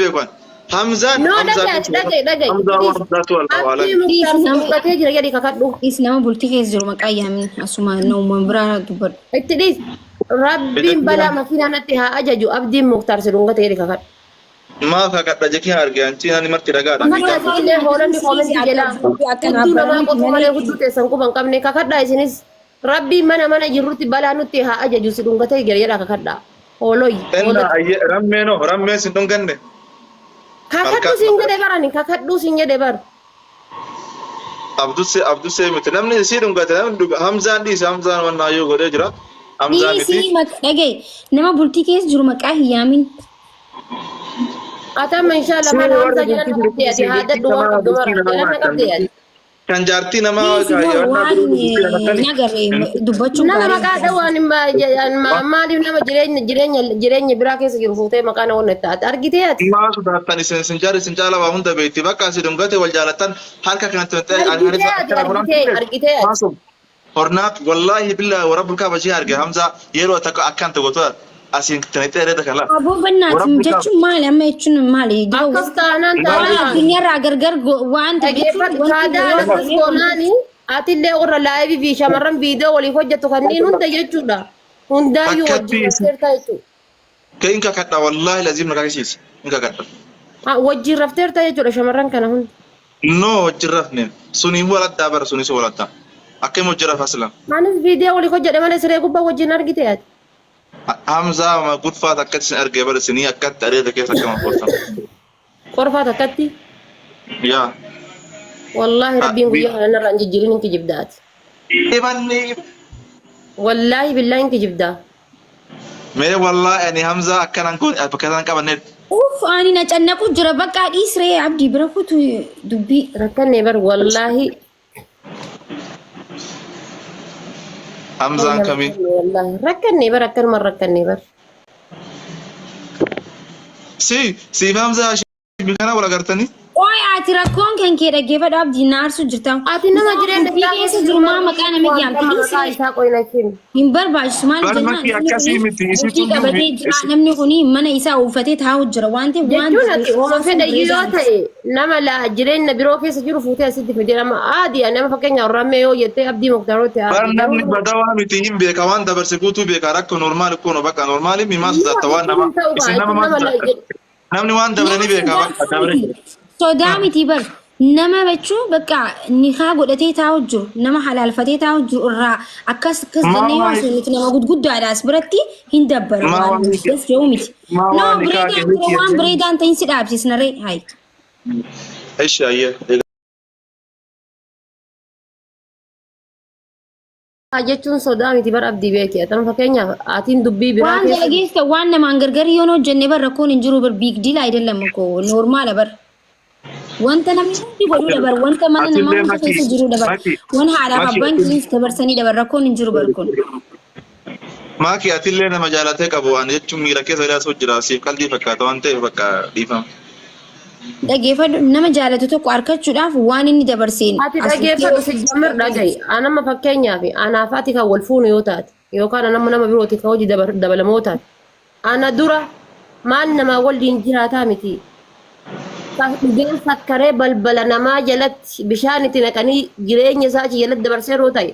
beekan. Hamzaan No Hamzaa dhaga'i dhaga'i dhaga'i. Hamzaa Please. Hamzaatu Allahu Abdii alam. Muktaar Please, si nama- dhungatee jira jedhi kakadhu. Is nama bultii keessa jiru maqaa yaamin asuma nama biraa dubbadhu. Itti dhiis. Rabbiin balaa makiinaa natti haa ajaju Abdiin Muktaar si dhungate jedhi kakadhu. Maaf kakadha jekii arge anchi ani marti ragaadha. Kakadhaa isinillee hoolonni koomentii jalaa. Hudduu namaa qotuu malee hudduu teessan quba hin qabne kakadhaa isinis. Rabbiin mana mana jirrutti balaa nutti haa ajaju si dhungatee jira jedhaa kakadhaa. Hooloy. Enna ayye rammee no rammee sin dhunganne. Kakadhu siin jedhe barani kakadhu siin jedhe bar. Abdussee Abdussee miti namni isii dhungate namni dhuga Hamzaan dhiise Hamzaan wannaa yoo godhee jira. Hamzaa miti. Dhiisii dhaga'i nama bultii keessa jiru maqaa hin yaamin. Atama inshallah maal Warri Hamzaa jala bultii na qabdee ati jiru haa dadhu waan qabdu mara jala na qabdee ati. Kan jaartii namaa Dhiisii moo wannaa waan biroo bultii hin akkani. agarre dubbachuun Nama gaarii maqaa miti. dhawaan maaliif nama jireenya jireenya jireenya biraa keessa jiru fuutee maqaa na wanna taate argitee ati. Maa sodaattan isin isin jaarri isin caala waa hunda beekti bakka asii dhungate wal jaalattan harka kanatti Argitee ati argitee argitee ati. Hornaat wallaahi billaahi wa rabbul kaaba ishee arge Hamzaa yeroo takka akkan ta'u asiin tanixee reeta kan laa. Aboo bannaatiin jechuun maali amma jechuun maali? Akkas taanaan Waan taanaan. addunyaarraa gargar waan ta'e jechuun Dhaggeeffadhu wanti taadaan yeroo akkas goonaani atillee warra laayivii fi shamarran viidiyoo waliif hojjettu kanneen hunda jechuudha. Hundaayyuu Takkatti wajjin isin- rafteerta jechuudha. Kee hin kakadha wallaahi laziim na kakisiisi hin kakadha. Ah, Wajjin rafteerta jechuudha shamarran kana hunda. No wajjin rafne suni waladdaa bara sunis waladdaa. Akkam wajjin rafa aslan. Anis viidiyoo waliif hojjedhe malee siree gubbaa wajjin argite ati. Hamzaa gudfaa takkatti sin argee bara sinii akkatti areeda keessa akkama koostan. Qorfaa takkatti. Yaa. Wallaahi rabbiin guyyaa kana narraa hin jijjiirin hin kijibdaa ati. Ibanni Wallaahi billaahi hin kijibdaa. Mee wallaahi ani Hamzaa akkanan kun bakka isaan qabanneet. Uff ani na cannaqu jira bakka dhiisree abdii bira kutu dubbii. Rakkanne bar wallaahi. Hamzaan kamii? Wallaahi rakkanne bar akkanuma rakkanne bar. Si siif Hamzaa Kana wal agartanii? Qoy ati rakkoon kan kee dhaggeeffadhu abdii na aarsu jirta. Ati nama jireenya Bultii keessa jiru maa maqaa nama yaamte maqaa isaa qoy na kenni. Hin barbaachisu maal Bar jennaan makii namni akkasii kuni miti, isitu bultii iyyuu qabatee mi- jira namni kuni mana isaa uffatee taa'u jira waan ta'eef waan Jechuun ati homa fedha iyyuu yoo ta'e nama la jireenya biroo keessa jiru fuutee asitti fidee nama aadi nama fakkeenya rammee yoo jettee abdii muktaarootti Bar aadi. namni badawaa miti hin beeka waan dabarse guutuu beeka rakkoo normaali kun bakka normaali mi maa sodaatta waan nama isin nama maa sodaatta namni waan dabre ni beeka bakka dabre. Sodaa miti bar nama jechuun bakka nikaa godhatee taa'u jiru nama halaalfatee taa'u jiru irraa akkas akkas Maa jennee yoo waa- haasofnu nuti nama gudguddaadha as biratti hin dabbara Maa waan waa nuti das jedhu miti. maa No waa nikaa bireedaan keessatti waan bireedaan ta'in si dhaabsisna ree hayi. Ishi ayyee. Jechuun sodaa miti bar abdii beeki. Atama fakkeenyaaf atiin dubbii biraa Waan keessa dalageessa waan namaan gargar yoon hojjenne bar rakkoon hin jiru bar biig diil አይደለም እኮ ኖርማል bar wanta namni hundi godhudha bar wanta mana namaa Atillee hunda maki keessa jirudha bar maki waan haadhaaf maki abbaan keenyas dabarsanidha bar rakkoon hin jiru bar kun. maki atillee nama jaalatee qabu waan jechuun miira keessa ilaasu jira siif qalbii fakkaata waan ta'eef bakka dhiifama. Dhageeffadhu nama jaalatu tokko argachuudhaaf waan inni dabarseen Ati as dhageeffadhu si jammar dhaga'i. Anama fakkeenyaaf anaaf ati kan wal fuunu yoo taate yookaan anamma nama birooti kan hojii dabalamoo taate ana dura maal namaa waliin jiraataa miti. Dhugeen sakkaree balbala namaa jalatti bishaan itti naqanii jireenya isaa achi jalatti dabarsee yeroo ta'e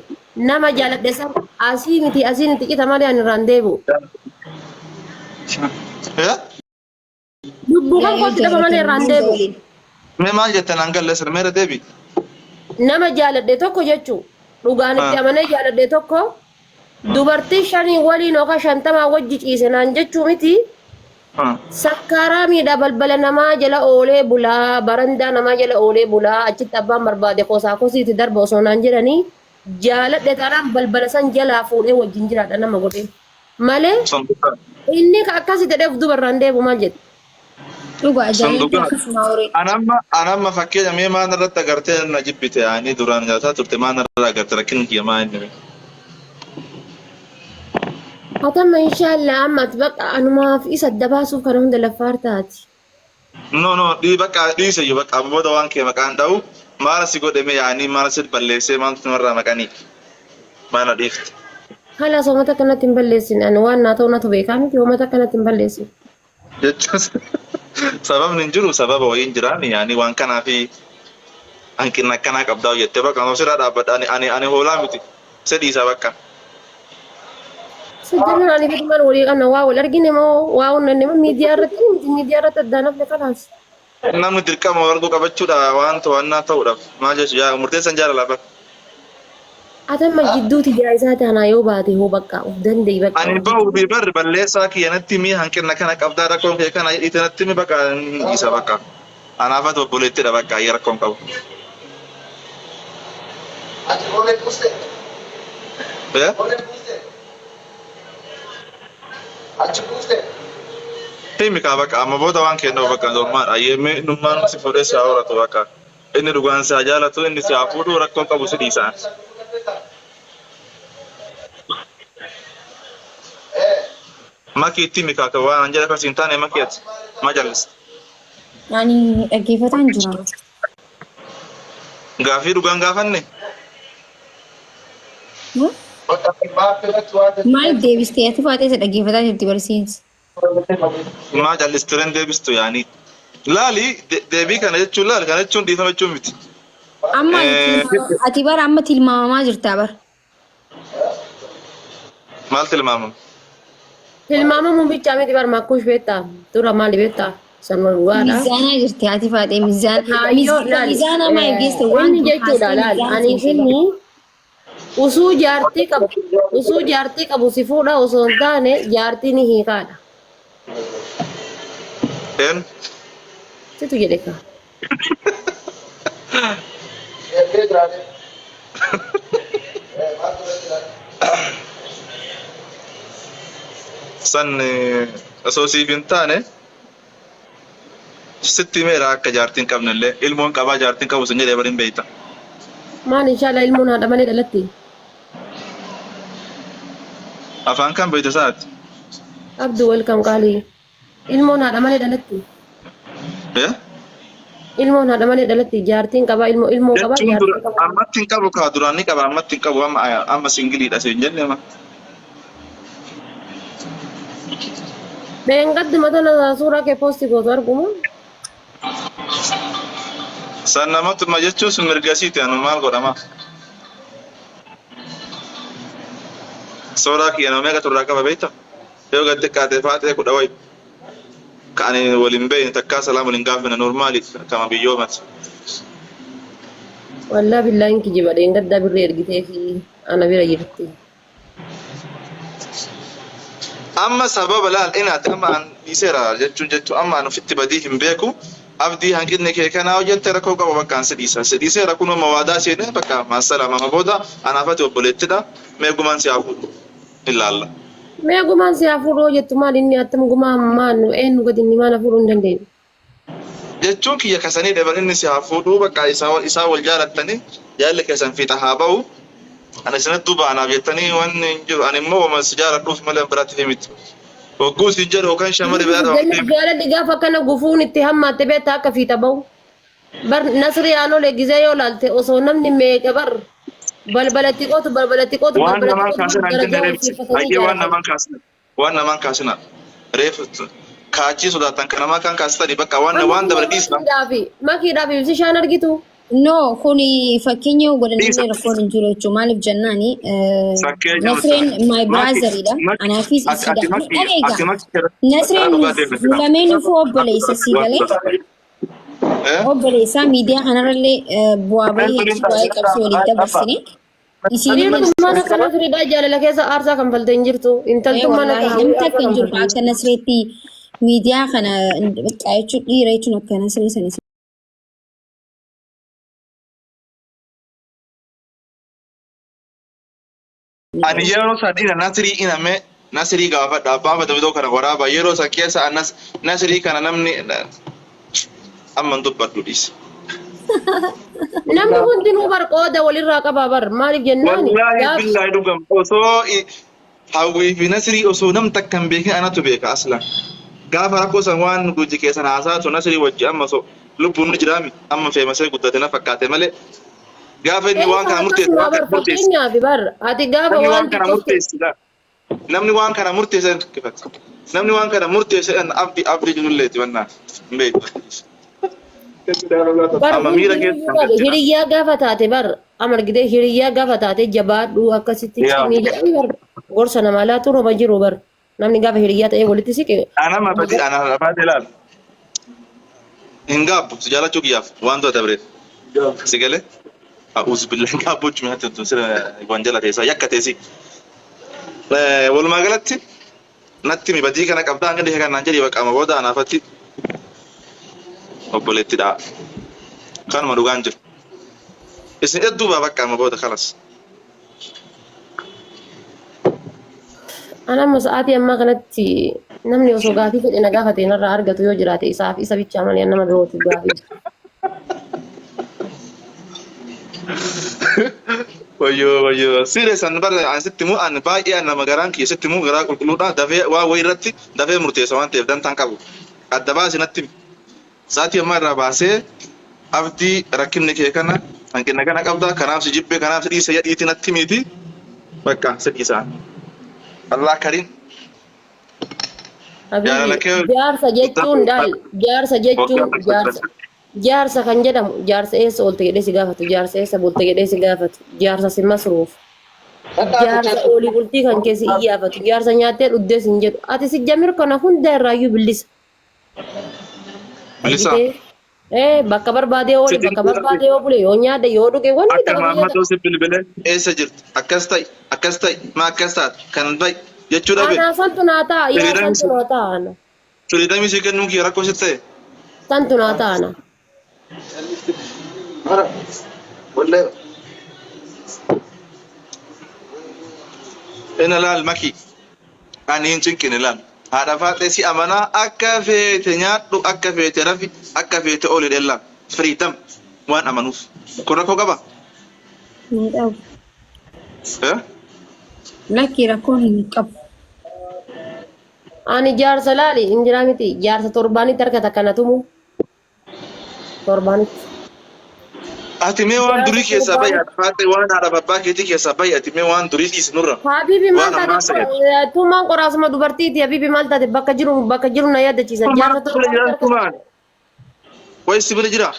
nama jaaladhe san asii miti asiin itti cita malee ani irraan deebi'u. Yaa? Lubbuu kan kootti dhaba malee irraan deebi'u. Mee maal jettan an galle sir meera deebi. Nama jaaladhe tokko jechuun dhugaan itti amanee jaaladhe tokko dubartii shanii waliin yookaan shantamaa wajji ciise naan jechuu miti. Sakkaaraa miidhaa balbala namaa jala oolee bulaa barandaa namaa jala oolee bulaa achitti abbaan barbaade kosaa kosiitti darba osoo naan jedhanii jaaladhe taanaan balbala san jalaa fuudhee wajjin jiraadha nama godhee. Malee Sanduuqa. inni ka akkasi jedhee of duuba irraan deebi'u maal jedhe? Dhugaa jaalalli Sanduuqa. akkasuma horii. Anamma anamma fakkeenya mee maal irratti agartee na jibbite ani duraan nyaataa turte maal irraa agarte rakkinni kiyya maa inni mee. Hatamma inshaallah amma ati bakka anumaaf isa adda baasuuf kana hunda laffaar taati. No no dhii bakka dhiise iyyuu bakka booda waan kee maqaan dha'u maala si godhe mee yaanii maala si balleessee maaltu namarraa maqanii maala dhiifte. Halas homata akkanatti hin balleessin ani waan naa ta'u natu beekaa miti homata akkanatti hin balleessin. Jechuun. Sababni hin jiru, sababa wayiin jiraani yaani waan kanaa fi hanqina akkanaa qabdaa jettee bakka nama sirraa dhaabbadha. Ani hoolaa miti, se dhiisa bakka. Sijjamar ani fedhumaan walii qabna, waa wal argine moo waa onnanne moo miidiyaa irratti miti, miidiyaa irratti addaan hafne kalaas. Namni dirqama wal arguu qabachuudha waan to'annaa ta'uudhaaf maal jechuudha yaa murteessan jaalala bara. Atamma jidduuti jaayisaa taanaa yoo baate hoo bakka of danda'i bakka. Ani bahuu fi barri balleessaa kiyya natti himi, hanqina kana qabdaa, rakkoon kee kana jedhiite natti himi, bakka hin dhiisa bakka. Anaafatu obboleettidha bakka ayyee rakkoon qabu. Ati boolee buuste. Eh? Boolee buuste. Achi buuste. Himi kaa bakka amma booda waan kennu bakka normaal ayyee mee innummaan si fuudhee si haa horatu bakka. Inni dhugaan si haa jaalatu, inni si haa fuudhu, rakkoon qabu, si dhiisa. Makii itti himi kaa waan an jedhe akkas hin taane. Makii, ati maa jalliste? Ani dhaggeeffataan jira. Gaafii dhugaan gaafanne? Maal deebistee ati faatee isa dhaggeeffataa jirti barsiinsi. Maa callisturen deebistu yaani. Laali, deebii kana jechuun, laali kana jechuun dhiifama jechuun miti. Amma ati bara amma tilmaamamaa jirtaa bara. Maal tilmaamamu? Tilmaamamuu bichaa miti bar, makkuush beektaa dura maali beektaa sanuma dhugaadha. Mizaanaa jirti ati faatee mizaana. Kaayyoo laali. Mizaanaa maa geesse waan Inni jechuudha laali ani inni usuu jaartii qabu, usuu jaartii qabu si fuudha osoo hin taane jaartii ni hiikaadha. Een? Situ jedhe kaa. Eebbee jiraate. Maaltu irra jiraate? San osoo siif hin taane sitti himeera, akka jaartiin qabne illee ilmoon qabaa jaartiin qabu sun jedhee bari hin beekta. Maal inshallah ilmoon haadha malee dhalatti. Afaan kan beekte isaati. Abdu, welcome qaalii. Ilmoon haadha malee dhalatti. Eh? Ilmoon haadha malee dhalatti, jaartiin qabaa ilmoo qabaa Jechuun dura jaartiin qabaa. Ammatti hin qabu kaa, duraan ni qaba, ammatti hin qabu, amma singleiidha siin jenne amma. Dheengaddi matana suuraa kee post gootu arguma. San namatuma jechuun sun mirga isiiti, anu maal godhama? Suuraa kiyya nama meeqa turraa qaba beekta? Yoo gad xiqqaate faaxee 10 wayi. Ka ani waliin beekne, takkaa salaam waliin gaafanne, normal kama biyyoomati. Wallaa billaa hin kijiba, dheengaddaa birrii ergitee fi ana bira jirti. Amma sababa laal inaati amma an dhiiseera jechuun amma an ofitti badii hin beeku. Abdii, hanqinni kee kanaa hojjette, rakkoo qaba, bakka an si dhiisa. Si dhiiseera kun amma waadaa seenee bakka maasalaam, amma booda anaafati obboleettidha. Mee gumaan si haa fuudhu ilaalla. Mee gumaan si haa fuudhu jettu, maal inni attam gumaa maal eenyu gadi inni maal fuudhuu hin dandeenye. Jechuun kiyya kasanii dhaban inni si haa fuudhu bakka isaa wal jaalattanii jaalli keessan fiixa haa ba'u. Ani isinatti duuba anaaf jettanii wanni hin jiru. Ani immoo wama si jaaladhuuf malee biraatti miti. Hogguu siin jedhu yookaan shamarri biraa dhabamtee Jaalalli gaafa akkana gufuun itti hammaatte beektaa akka fiixa ba'u. Bar Nasri Aanolee gizee yoo laalte osoo namni meeqa bar balbalatti qotu, balbalatti qotu, waan balbalatti namaan qotu kaasina hin darajaa jenne ol reefsi. siiffatanii Hayyee, waan ijaaratan. namaan kaasina. Waan namaan kaasina. Reefu kaachii sodaatan kan namaa kan kaasitanii bakka waan Amma waan dabale dhiisna. Makiidhaa fi ibsishaan argitu. No, kuni fakkeenya yoo godhan Dhiisa. illee rakkoon hin jiru jechuudha. Maaliif jennaani Fakkeenya Nasreen my brother-idha. Maki, Anaafis ati isiidha. maki, Dhageegaa. ati maki Nasreen dhugaa deeme nu lameenifuu obboleessa sii galee. Eh? Obboleessaa miidiyaa kanarrallee bu'aa bahii hedduu waa'ee qabsoo waliin dabarsine. Isiin Dhiirtummaan akka Nasriidhaa jaalala keessa aarsaa kan falte hin jirtu. Intaltummaan wallaahi akka namni hawwii takka aarsaa hin kan jiru falte hin akka Nasreetti miidiyaa kana bakka jechuun dhiira jechuun akka Nasree sana. Ani yeroo san ina Nasrii iname Nasrii gaafadha, abbaan fata kana waraaba yeroo san keessa anas Nasrii kana namni amma hin dubbadhu, dhiise. Namni hundinuu bar qooda walirraa qabaa bar, maaliif jennaani Wallaahi gaaf billaahi dhugam osoo Hawwii fi Nasrii osoo nam takka hin beekin anatu beeka aslan. Gaafa rakkoo san waan guji keessan haasaa tu Nasrii wajji amma osoo lubbuun ni jiraami amma feemasee guddate na fakkaate malee gaafa inni waan kana murteesse Akkasuma waan bar kana murteesse fakkeenyaaf bar ati gaafa namni waan waan kana xiqqootti murteesse namni waan kana murteesse tukkifate. Namni waan kana murteesse an abdi abdi jirulleeti wannaa hin beektu. Bar Amma miira hundinuu keessa bar jira. Hiriyyaa gaafa taate bar amargitee hiriyyaa gaafa taate jabaadhu akkasitti Yaa. cimii jedhanii bar gorsa namaa laatuun homa jiru bar namni gaafa hiriyyaa ta'ee walitti siqe. Ana mabadi ana afaan ilaal. Hin gaabbu si jaalachuu kiyyaaf waan to'ata bireef. Si galee? A'uuzu billahi hin gaabbu jechuun hatti tun sira wanjala teessaa yakka teessi. Walumaa galatti natti mi badii kana qabdaa hanga dhihee kanaan jedhii bakka amma booda anaafatti obboleettidha. Kanuma dhugaan jiru. Isin hedduu baa bakka amma booda kalas. An amma sa'aatii ammaa kanatti namni osoo gaafii fedhe na gaafate narraa argatu yoo jiraate isaaf isa bichaa malee nama birootiif gaafii. Wayyoo wayyoo serious an bara an sitti muu an baay'ee an nama garaan kiyya sitti muu garaa qulqulluudha dafee waa wayii irratti dafee murteessa waan ta'eef dantaan qabu adda baasi natti himi. Sa'aatii ammaa irraa baasee abdii rakkinni kee kana hanqina kana qabda kanaaf si jibbe kanaaf si dhiise jedhiiti natti himiiti bakka si dhiisaan. Allah karim. Jaalala Habibi kee jaarsa jechuun daal jaarsa jechuun waggaa tokko jaarsa jaarsa kan jedhamu jaarsa eessa oolte jedhee si gaafatu jaarsa eessa bulte jedhee si gaafatu jaarsa si masruuf jaarsa oolii bultii kan kee si iyyaafatu jaarsa nyaattee dhugdee sin jedhu ati si jamir kana hunda irraayyuu bilisa. Bilisa. Argitee? Ee bakka barbaadee oole Si bakka dinquu barbaadee yoo bule yoo nyaadhe yoo dhuge wanni Akka takka guyyaa maammadoo si bilbile eessa jirti akkas ta'i akkas ta'i maa akkas taate kan ba'i jechuu dhabe. Anaa santu naa ta'a yaa Firiidamii santu naa ta'a ana. Firiidamii si kennuun kiyya rakkoo sitti ta'e. Santu naa ta'a ana. Wallee. Ina laal maki. Ani hin cinqine laal. Haadha faaxee si amanaa akka feete nyaadhu akka feete rafi akka feete ooli dhellaa. Freedom waan amanuuf. Kun rakkoo qaba? Hin qabu. Eh? Lakki rakkoon hin qabu. Ani jaarsa laali hin jiraa miti jaarsa torbaanitti harka takka na tumu. Torbaanitti. Ati mee waan durii keessaa bahi haadha faaxee waan haadha abbaa keetii keessaa bahi ati mee waan durii dhiisi nurra. Habibi maal Waan ammaa taate sagale. tumaan qoraasuma dubartiiti habibi maal taate bakka jiru na yaadachiisa. Tumaan Jaarsa si bira torbaanitti jira harka tumaan. Wayi si bira jira.